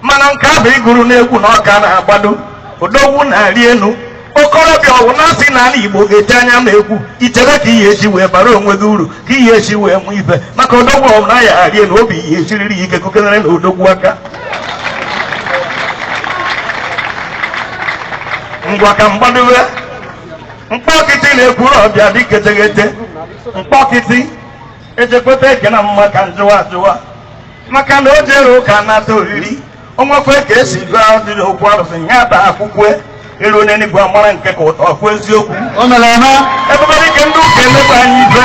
Mana nke ahụ ịgụrụ n'egwu na ọka na-agbado odogwu na-arị elu. Okorobịa ọwụ na-asị na ala Igbo ga-eji anya ma egwu ichere ka ihe esi wee bara onwe gị uru, ka ihe esi wee mụ ife, maka odogwu ọwụ na ya arị elu, obi ihe esiriri ike kukenere na odogwu aka. Ngwa ka mgbadowe mkpọkịtị na-ekwuru ọbịa dị keteghete. Mkpọkịtị ejekweta eke na mma ka njụwa ajụwa, maka na o jere ụka nata oriri onwekwe ka esi gụọ ọdịrị okwu arụsị ya ba akwụkwọ elu onye n'igwe amara nke ka ụtọ ọkụ eziokwu. O mere eme. Ebube dike ndị ụka emekwa anyị ife.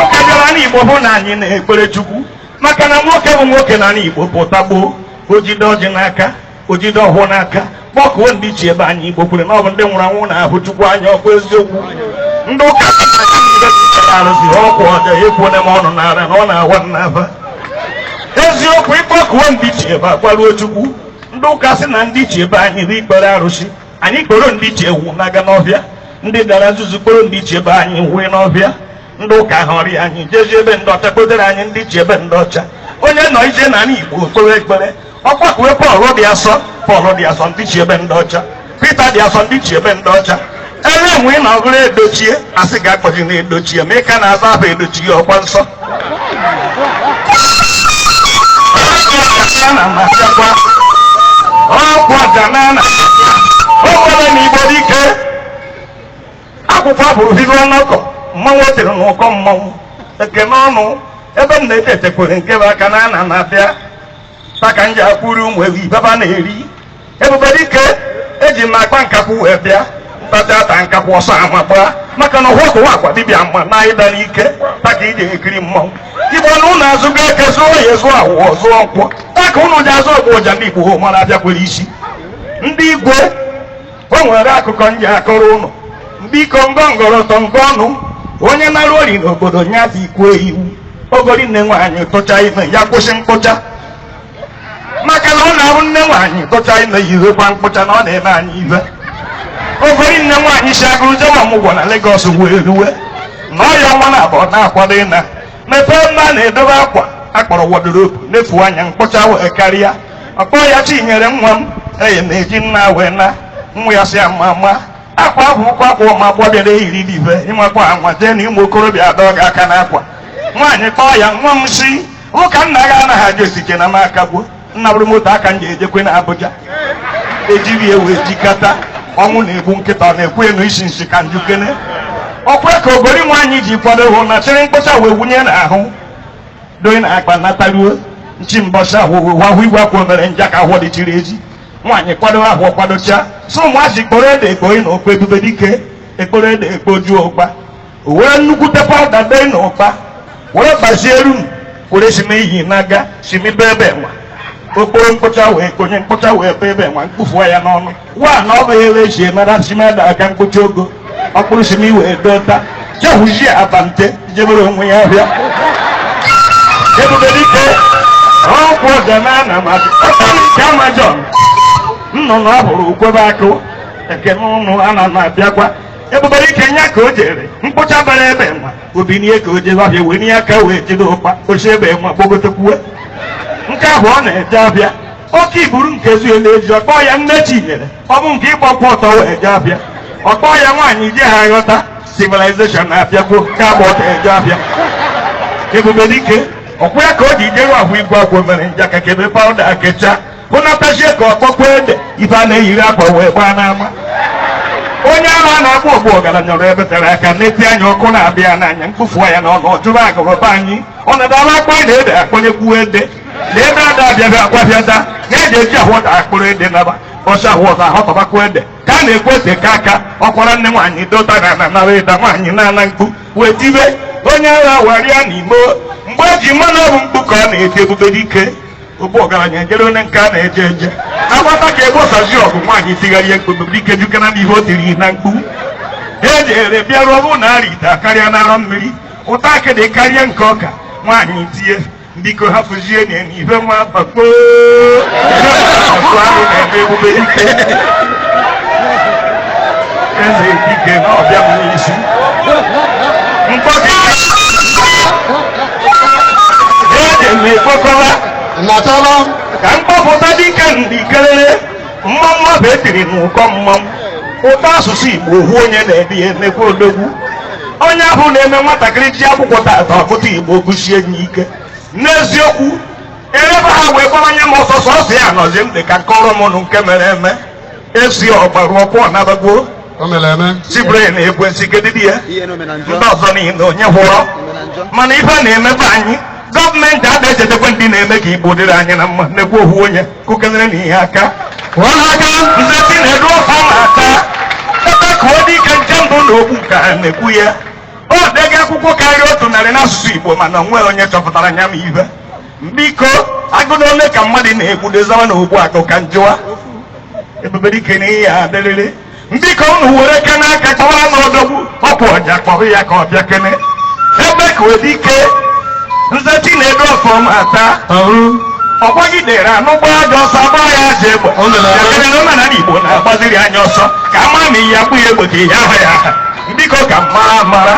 Ụka bịara n'Igbo hụ na anyị na-ekpere Chukwu, maka na nwoke bụ nwoke na Igbo pụta gboo, o jide ọjị n'aka, o jide ọhụụ n'aka, kpọkuo ndị ichie ebe anyị Igbo kwere na ọ bụ ndị nwụrụ anwụ na-ahụ Chukwu anya, ọkụ eziokwu. Ndị ụka arụsị ọkwụ ọjọọ ekwuone m ọnụ n'ara na ọ na-awa n'afa eziokwu. Ịkpọkuo ndị ichie ebe akwaruo Chukwu. Ndị ụka sị na ndị ichie ebe anyị bụ ikpere arụsị, anyị kporo ndị ichie ewu n'aga n'ọhịa, ndị dara nzuzu kporo ndị ichie ebe anyị wee n'ọhịa. Ndị ụka họrọ anyị jezie ebe ndị ọcha kpotere anyị ndị ichie ebe ndị ọcha. Onye nọ ije n'ala Igbo kpere ekpere ọkpakue Pọl dị asọ, Pọl dị asọ ndị ichie ebe ndị ọcha, Pita dị asọ ndị ichie ebe ndị ọcha. Ele enwe na ọgụrụ edochie asị ga-akpọzi na edochie ma ị ka na-aza afọ edochie ọkwa nsọ. Ọkwa ọganana o nwere na Igbo dike akwụkwọ abụrụ higo ọnọkọ mmanwụ o tere n'ụkọ mmanwụ ekene ọnụ ebe m na-ete etekwere nke bụ aka na ana na-abịa taka nji akwụrụ ụmụ ewu ibaba na-eri. Ebube dike eji m akpa nkakwụ wee bịa mkpata ata nkakwụ ọsọ ama gbaa, maka na ọhụ ọkụwa agwa dibịa mma na ịda n'ike taka ije ekiri mmanwụ Igbo na ụnụ azụgo eke zụọ ya zụọ awụọ zụọ nkwọ taka ụnụ ji azụ ọgbụ ụja ndị Igbo mara abịakwere isi ndị igwe. O nwere akụkọ nji akọrọ ụnụ biko ngọngọrọtọ nke ọnụ onye nara ori n'obodo nya dị ikwu iwu ogori nne nwaanyị tụcha ime ya kwụsị mkpụcha, maka na ọ na-abụ nne nwaanyị tụcha ime ya iwekwa mkpụcha na ọ na-eme anyị ibe. Ogori nne nwaanyị si agụrụ jewe ọmụgwọ na Lagos wee ruwe na ọya ọnwa na abụọ na-akwado ịna mepee mma na-edobe akwa akpọrọ wọdrobu nefu anya mkpụcha wee karịa. Ọkpọ ya Chinyere nwa m eye na-eji nna wee na nwa ya si ama ama akwa ahụ ụkwụ akwa ọma gbọbịara eyiri n'ibe ịmakwa anwa jee na ụmụ okorobịa adọ gị aka n'akwa. Nwaanyị kpọọ ya nwa m si ụka nna gị anaghị ajụ esike na m akagbuo nna bụrụ moto aka m ji ejekwe na Abuja ejiri ewe jikata ọnwụ na-egbu nkịta ọ na-ekwu enu isi nsị ka njukene ọkwe ka ogori nwaanyị ji kwado hụ na chịrị mkpụcha wee wunye n'ahụ doye na akpa nataruo nchi mbọchị ahụ ahụ igwe akwụ mere nja ka ahụ dịchiri ezi. Nwaanyị kwado ahụ kwadocha so ụmụazị kpọrọ ede ekpoi na okpe ebube dike ekporo ede ekpojuo ụkpa were nnukwute pawuda dee na ụkpa were gbazie rum were simi iyi n'aga simi be ebe nwa okporo mkpụcha wee konye mkpụcha wee be ebe nwa mkpufuo ya n'ọnụ wa na ọ bụ ere esi emara simi ada aka mkpụcha ogo ọkpụrụ simi wee dota jehuzie abante jebere onwe ya ahịa. Ebube dike ọkwụ ọganana ma nke Amazon nnụnụ ọ hụrụ ukwebe akụ ekene ụnụ ana na-abịakwa. Ebube dike nya ka o jere mkpụcha bara ebe nwa obinie ka o jebe ahịa wee nye aka wee jide ụkpa osi ebe nwa gbogotekwuwe nke ahụ ọ na-eje abịa oke iburu nke zuelu eji ọkpọ ya nne Chinyere ọ bụ nke ịgbakwa ọtọ wee je abịa ọkpọ ya nwaanyị je ha ghọta civilization na-abịakwuo ka agba ọtọ eje abịa. Ebube dike ọkwụ ya ka o ji jeru ahụ igwe agwọ mere njaka ka ebe pawuda kecha hụnatazie ka ọkpọkwa ede ife a na-eyiri akwa wee gbaa n'ama. Onye ara na-akpọ ọgbụ ọgaranya ọrụ ebe tere aka na-eti anya ọkụ na-abịa n'anya mkpofu ya n'ọnụ ọjụrụ agụrụba anyị ọ na-adala akpa na ede akpọnyekwu ede na ede ada abịabịa akwabịada ya eji eji ahụ ọda akpụrụ ede naba ọsọ ahụ ọzọ ahọtọbakwa ede ka a na-ekwu ede ka aka ọkwara nne nwaanyị dota na ana nara ịda nwaanyị na-ana mkpu wee tibe onye agha warịa n'imo mgbe eji mmanụ ọbụ mkpu ka ọ na-eti. Ebube dike ogbu ọgaranya ejere onye nke a na-eje eje agbata ka egbosazi ọgụ nwaanyị tigharịa mkpu dike jukana n'ihe o tiri na mkpu ejere bịaruo ọ bụrụ na ara ite akarịa n'arọ mmiri ụta akịdị karịa nke ọka nwaanyị tie biko hapụzie na ife nwa bakpo ahụ na-eme. Ebube dike eze dike na ọbịa m n'isi mkpọkịta eji m ekpokọla Natala. Ka mkpọpụta dike Mmanwụ ahụ etiri n'ụkọ mmanwụ, ụtọ asụsụ Igbo, ohu onye na-ede ya emekwa odogwu. Onye ahụ na-eme nwatakịrị ji akwụkwọ tata ọkụta Igbo gụsie ya ike. N'eziokwu, erebe ha wee gbawanye m ọsọ sọsọ ya nọzi m dị ka nkọrọ m nụ nke mere eme esi ọgbara ọkwụ ọnabagbuo. O mere eme. Sibre na ekwensị kedidi ya. Ihe na omena njọ. Ndị ọzọ niile onye hụrọ Omena njọ. mana ife na-emepe anyị, gọọmenti ada echetakwa ndị na-eme ka Igbo dịrị anyị na mma. Nekwu ohu onye kụkenere na ihe aka. Kụọ n'aka. Nzeti na-edu ọfa na-ata ebe ka ọ dị ike nche mbụ na okwu nke a na-ekwu ya. O dega akwụkwọ karịa 100 n'asụsụ Igbo, mana onwe onye chọpụtara ya ma ibe. Biko, agụ na ole ka mmadụ na-egbudezawa na ogbu akụ ka njụwa ebubere ike na ihe adịrịrị. Biko, unu were aka n'aka kpọwara m odogwu ọkwụ ọja, kpọrọ ya ka ọ bịa kene ebe ka ọ dị ike. Nzeti na-edu ọfọm ata. Ọrụ. Ọ gbagidere anụ gbaa aja ọsọ gbaa ya aja egbe. O mere ya eme. kere na omenala Igbo na-agbaziri anya ọsọ ka a mara ma iyi akpụ ya egbe ka ihe ahụ ya aha. Biko, ka mara mara.